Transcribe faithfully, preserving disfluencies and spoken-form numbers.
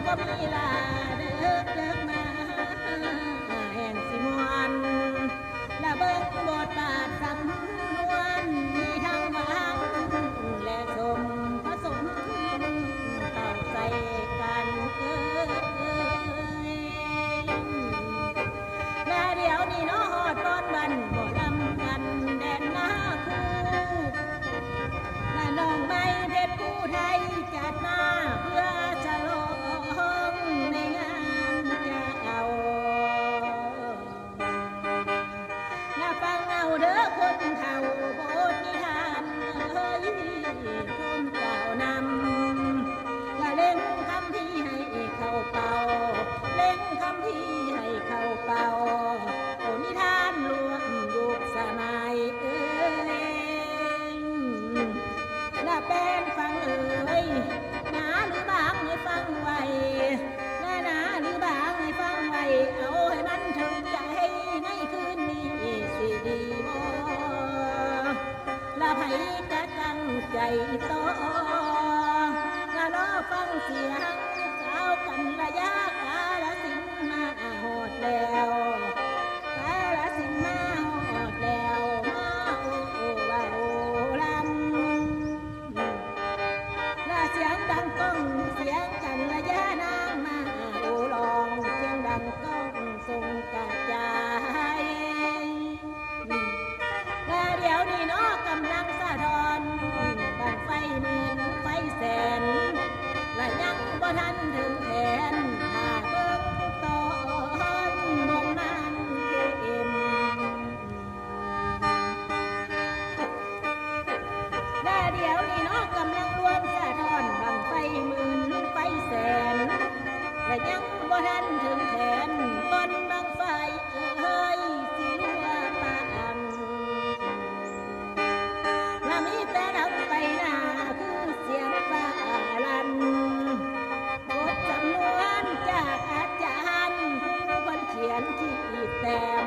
ก็มีลาเดิกเดิกมาแห่งสิมวนละเบิ่งบทบาทสำนวนมีทั้งหวังและสมผสมเข้าใจกันเอ่ย มาเดี๋ยวนี้เนาะฮอดบอนบันบ่ลำกันแดนนาคู และน้องไม้เพชรผู้ไทยจัดมาเพื่อฉลองในงานจะเอา และฟังเอาเด้อคนเฒ่าบทนิทานเอ้ย คนเจ้านำ และเล่งคำพีร์ให้เข้าเป่า เล่งคำพีร์ให้เข้าเป่า โอนิทานร่วมยุคสมัยเอ้ย และแป้นฟังเอ้ย หนาหรือบางให้ฟังไว้ และหนาหรือบางให้ฟังไว้ เอาให้มันถึงใจในคืนนี้สิดีบ่ ละไผกะตั้งใจต่อ ละรอฟังเสียงสาวกันระยะกาลสินธุ์มาฮอดแล้ว กาลสินธุ์มาฮอดแล้ว มาโอ้โอ้ว่าโอ้ลำ ละเสียงดังก้องเสียงกันระยะนางมาโอ้ลองเสียงดังก้องส่งกระจาย ว่าเดี๋ยวนี้เนาะกำลังสะท้อนบั้งไฟหมื่นไฟแสน และยังบ่ทันถึงแผนถ้าเบิ่งตอนบนมันเข้ม และเดี๋ยวนี้เนาะกำลังรวมสะท้อนบั้งไฟหมื่นไฟแสน และยังบ่ทันถึงแผนบนบั้งไฟเอ้ยสิรัวปาน และมีแต่ดังไปหน้าคือเสียงฟ้าลั่น บทสำนวนจากอาจารย์ผู้เพิ่นเขียนขีดแต้ม